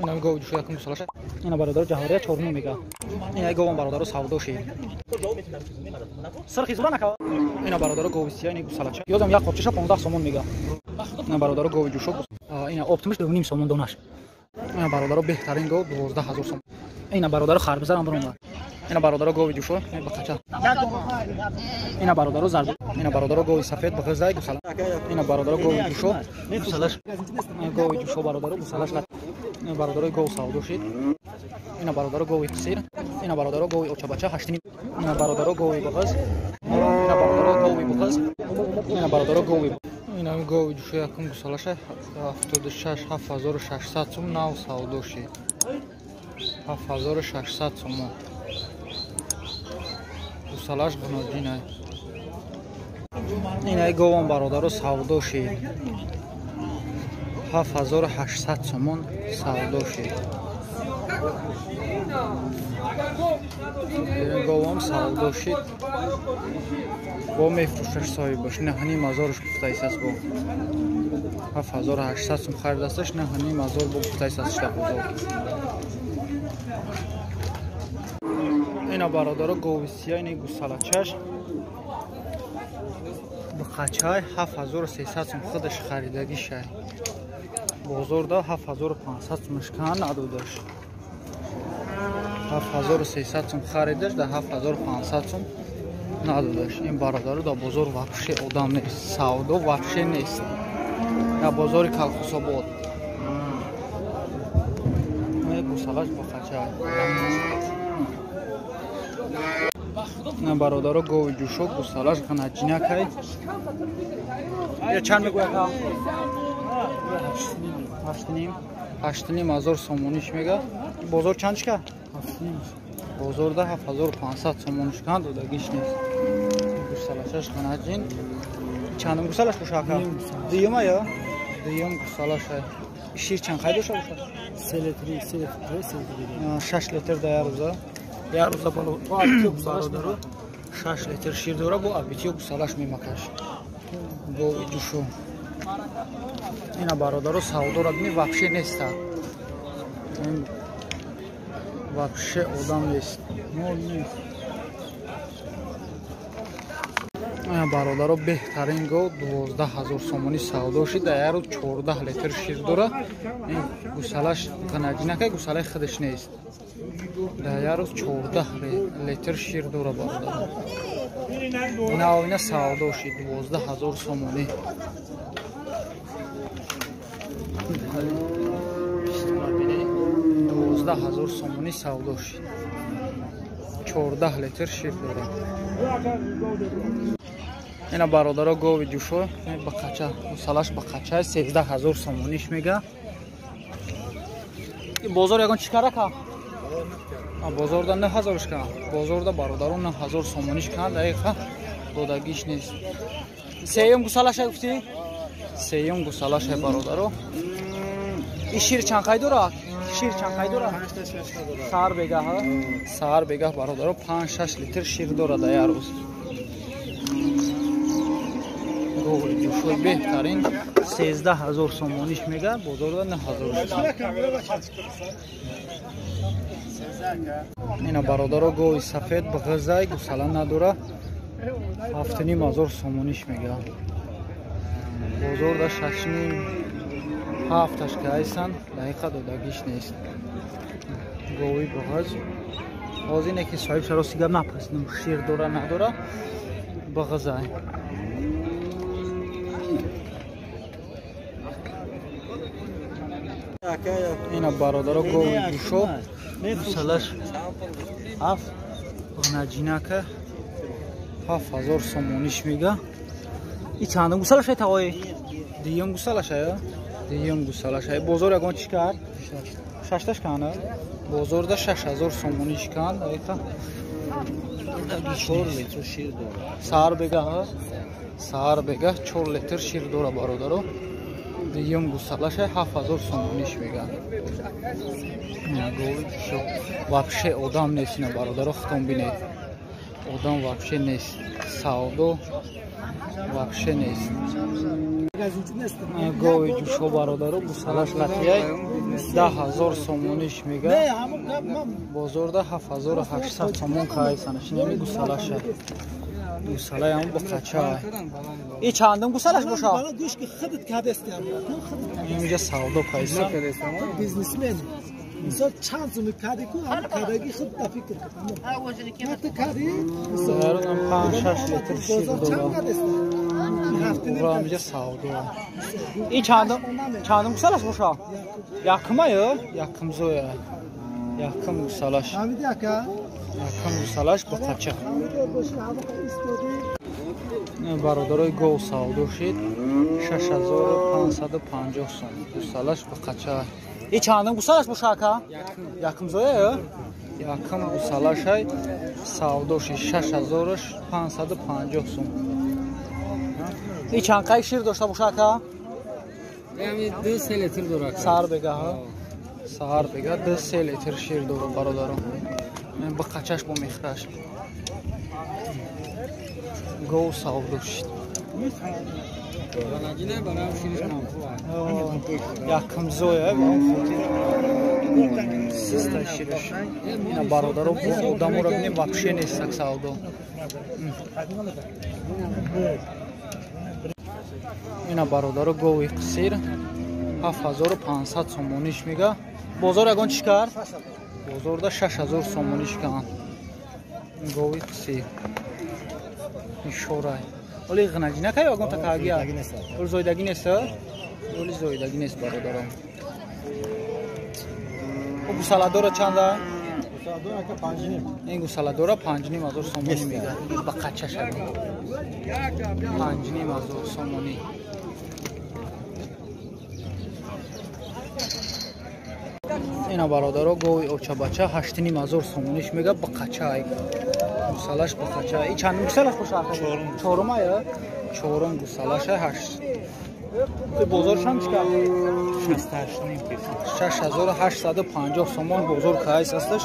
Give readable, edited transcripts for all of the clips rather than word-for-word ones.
Ина гови ҷӯшо якум гусалаша. Ина бародаро ҷаҳория 4.5 мега. Ина говам бародаро савдо шид. Сирхи зура нака. Ина бародаро гови сия ина гусалача. Ёзам як қопчаша 15 сомон мега. Ина бародаро гови ҷӯшо. Ина оптимиш 2.5 сомон донаш. Ина бародаро беҳтарин гов 12,000 сомон. Ина бародаро харбизарам баромад. Ина бародаро гови ҷӯшо бақача. Ина бародаро зард. Ина бародаро гови сафед бағизай гусала. Ина бародаро гови ҷӯшо гусалаш. Гови ҷӯшо бародаро гусалаш. Ина бародаро гов савдо шид. Ина бародаро гови қисир. Ина бародаро гови очабача 8.5. Ина бародаро гови бағиз. Ина бародаро гови бағиз. Ина бародаро гови. Ина гови ҷӯшо якум гусалаша 76 7600 сум нав савдо шид. 7600 сум. Гусалаш гуноҷинай. Инай говон бародаро савдо шид. 7800 сомон савдо шид. Говом савдо шид. Бо мефурӯшаш соҳибаш 9,5 ҳазорш гуфтаисаст бо. 7800 сум харидасташ 9,5 ҳазор бо гуфтаисаст дар бозор. Ина бародаро гови сия ина гусалачаш бақачай 7300 сум худаш харидагишай. Бозорда 7500 сумаш кан надодаш. 7300 сум харидаш да 7500 сум надодаш. Ин бародаро дар бозор вообще одам нест, савдо вообще нест. Дар бозори Калхусобод. Гусалаш бақачай. На бародаро гови ҷӯшо гусалаш ғанаҷинакай. Я чанд мегӯяд? 8.5. 8.5 ҳазор сомониш мега. Бозор чанд шка? 7.5. Бозорда 7500 сомониш кан додагиш нест. Гусалашаш ғанаҷин. Чандум гусалаш боша ака? Дуюма ё? Дуюм гусалаша. Шир чанд қай доша боша? 3 литр, 3 литр. 6 литр да як рӯза. Як рӯза бародаро 6 литр шир дора бо абитиё гусалаш мемакаш. Гови ҷӯшо. Ина бародаро савдора бини вообще неста. Вообще одам нест. Мол нест. Ина бародаро беҳтарин гов 12,000 сомонӣ савдо шид. Дар як рӯз 14 литр шир дора. Ин гусалаш ғанаҷинакай гусалаи худаш нест. Дар як рӯз 14 литр шир дора бародаро. Навина савдо шид 12,000 сомонӣ. 12,000 сомонӣ савдо шид. 14 литр шир дора. Ина бародаро гови ҷӯшо бақача, гусалаш бақача 13,000 сомониш мега. Бозор ягон чӣ карака? Бозорда 9,000 кан. Бозорда бародаро 9,000 сомониш кан, дақиқа додагиш нест. Сеюм гусалаша гуфтӣ? Сеюм гусалаша бародаро. И шир чанд қай дора? Шир чанд қай дора? Саҳар бегаҳ, саҳар бегаҳ бародаро 5-6 литр шир дора дар як рӯз. Гови ҷӯшои беҳтарин 13,000 сомониш мега, бозорда 9,000. Ина бародаро гови сафед бағизай гусала надора 7,5 ҳазор сомониш мега. Бозорда 6,5 7 ки айсан, дақиқа додагиш нест. Гови бағиз. Ҳозир ине ки соҳиб шарости гап напурсидам, шир дора надора, бағизай. Ина бародаро гови ҷӯшо гусалаш 7 ғанаҷинака 7,000 сомониш мега. И чандум гусалаша тағои? Дуюм гусалаша ё? Дуюм гусалаша. Бозор ягон чӣ кард? Шашташ кана? Бозорда 6,000 сомониш кан. Дақиқа 4 литр шир дора. Саҳар бегаҳ, саҳар бегаҳ 4 литр шир дора бародаро. Дуюм гусалаша 7,000 сомониш мега. Вообще одам нест ина бародаро, худтон бинед. Одам вообще нест. Савдо вообще нест. Гови ҷӯшо бародаро гусалаш латияй 10 000 сомониш мега. Бозорда 7800 сомон кайсанаш. Инами гусалаша. Гусалаям бо қача. И чандум гусалаш боша? Инҷа савдо кайса. Бизнесмен. Мисол чанд суми кади ку, ҳам кадаги худ да фикр кун. Ту кади? Мисол 5-6 литр шир дора. Ура инҷа савдо. И чандум гусалаш боша? Якума ё? Якум зоя. Якум гусалаш. Якум гусалаш бо қача. Бародарои гов савдо шид 6550 сом. Гусалаш бо қача. И чандум гусалаш боша ака? Якум зоя ё? Якум гусалашай савдо шид 6550 сом. И чанд қай шир дошта боша ака? 2-3 литр дорад. Саҳар бега, ҳа? Саҳар бега 2-3 литр шир дорад бародарон. Ба қачаш бо мехраш. Гов савдо шид. Якум зоя ба он хотир систа шираш. Ина бародаро бо одаморо бинем вообще нестак савдо. Ина бародаро гови қисир 7500 сомониш мега. Бозор ягон чӣ кард? Бозорда 6000 сомониш кан. Гови қисир. Ишорай. Оли ғнаҷи накай ягон такагия? Оли зоидаги нест? Оли зоидаги нест бародаро. О гусаладора чанда? Ин гусаладора 5500 сомонӣ мега. Ба қача шава. 5500 сомонӣ. Ина бародаро гови очабача 8500 сомониш мега ба қача. Гусалаш ба қача. И чандум гусалаш боша? Чорум ая? Чорум гусалаша 8. Бозор чанд чӣ кард? 6850 сомон бозор кайс асташ.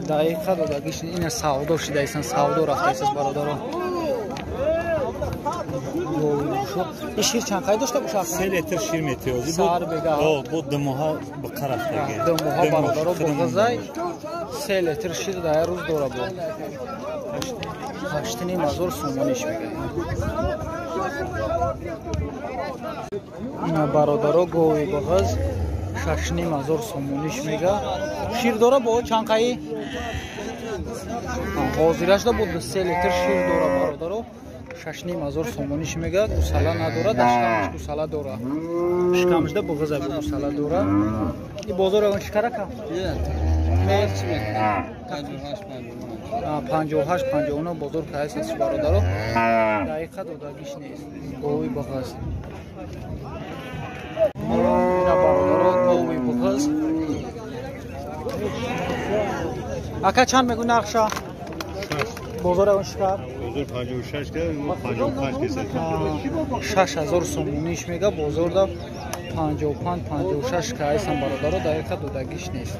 Дақиқа додагиш ина савдо шидаисан, савдо рафтаисас бародаро. И шир чанд қай дошта боша? 3 литр шир метиёзи. Сар бега. Бо 2 моҳа ба қарафтаги. 2 моҳа бародаро бо ғизай 3 литр шир дар рӯз дора бо. 8500 сомониш мега. Ина бародаро гови бағаз 6500 сомониш мега. Шир дора бо чанд қаи? Ҳозирашда бо 3 литр шир дора бародаро. 6500 сомониш мега. Гусала надора, дар шикамаш гусала дора. Шикамашда бағаза гусала дора. И бозор ягон шикарака? 58 59 бозор кайс аст бародаро. Дақиқа додагиш нест. Гови бағаз. Ина бародаро гови бағаз. Ака чанд мегӯ нархша? Бозор ягон шикар? Бозор 56 ка, 55 кеса. 6000 сомониш мега бозорда 55 56 кайсан бародаро дақиқа додагиш нест.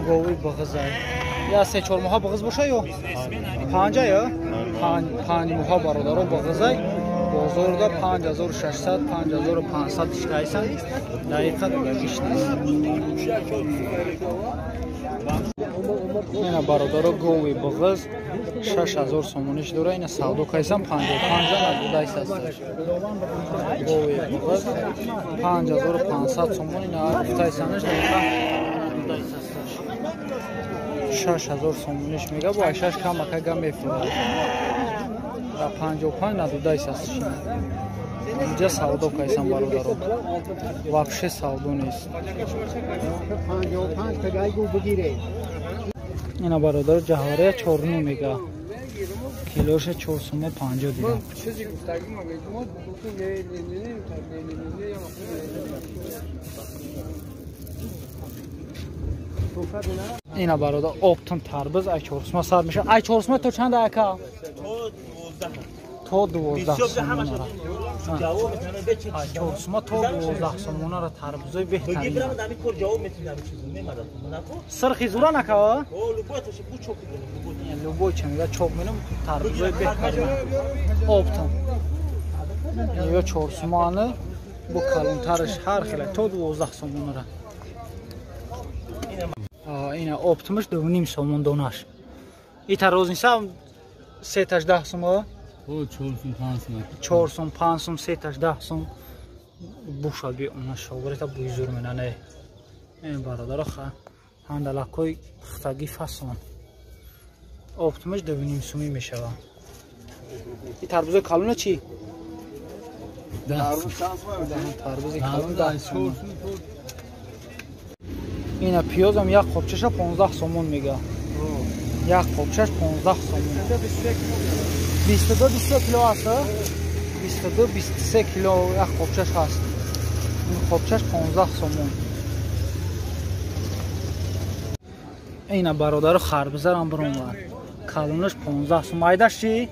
Гови бағызай. Я 3-4 моҳа бағыз боша ё? 5 ё? 5 моҳа бародаро бағызай. Бозорда 5600 5500 шикайсан. Дақиқа додагиш нест. Ина бародаро гови бағыз 6000 сомониш дора. Ина савдо кайсан 55 надодайс асташ. Гови бағыз 5500 сомон ина гуфтайсанаш дақиқа надодайс асташ. 6000 сомониш мега бо 6 камака га мефурад. Да 55 надодайс асташ. Инҷа савдо кайсан бародаро. Вообще савдо нест. Ина бародаро ҷаҳвария 4 мега. Килоша 4 сомон 50 дирам. Ина бародар оптом тарбуз ай 4 сомон сар меша. Ай 4 сомон то чанд ака? То 12 сомон. Ай 4 сомон то 12 сомонара тарбузои беҳтарин. Сирхи зура нака? Любой ча мега чоп менам тарбузои беҳтарин. Оптом. Ё 4 сомоны Бо калонтараш ҳар хеле то 12 сомонра. Ина оптимаш 2.5 сомон донаш. Ита розница сеташ 10 сом, 4 сом 5 сом. 4 сом 5 сом сеташ 10 сом. Буша би она шогирта буй зур менане. Ин бародаро ҳандалакҳои пухтагӣ фасон. Оптимаш 2.5 сомӣ мешава. И тарбузои калона чӣ? Тарбузи калон 10 сом. Ина пиёзам як қопчаша 15 сомон мега. Як қопчаш 15 сомон. 22-23 кило аст? 22-23 кило як қопчаш ҳаст. Ин қопчаш 15 сомон. Ина бародару харбузарам биромад. Калонаш 15 сом. Майдаш чӣ?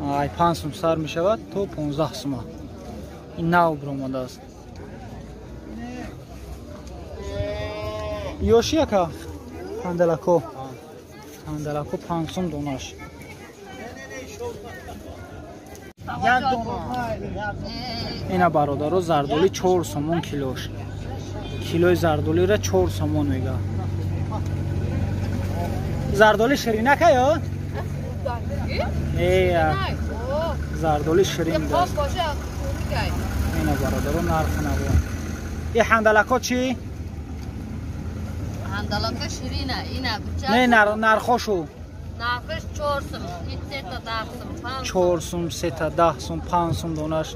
Ай 5 сом сар мешавад то 15 сома. Ин нав биромадааст. Ёши яка? Ҳандалако. Ҳандалако 5 сом донаш. Ина бародаро зардоли 4 сомон килош. Килои зардолиро 4 сомон мега. Зардоли ширинака ё? Зардоли ширин. Ина бародаро нархи наво. И ҳандалако чӣ? Ҳандалака ширина, ина куча. Не, нархошу. Нархиш 4 сом, 3 та 10 сом, 5 4 сом, 3 та 10 сом, 5 сом донаш.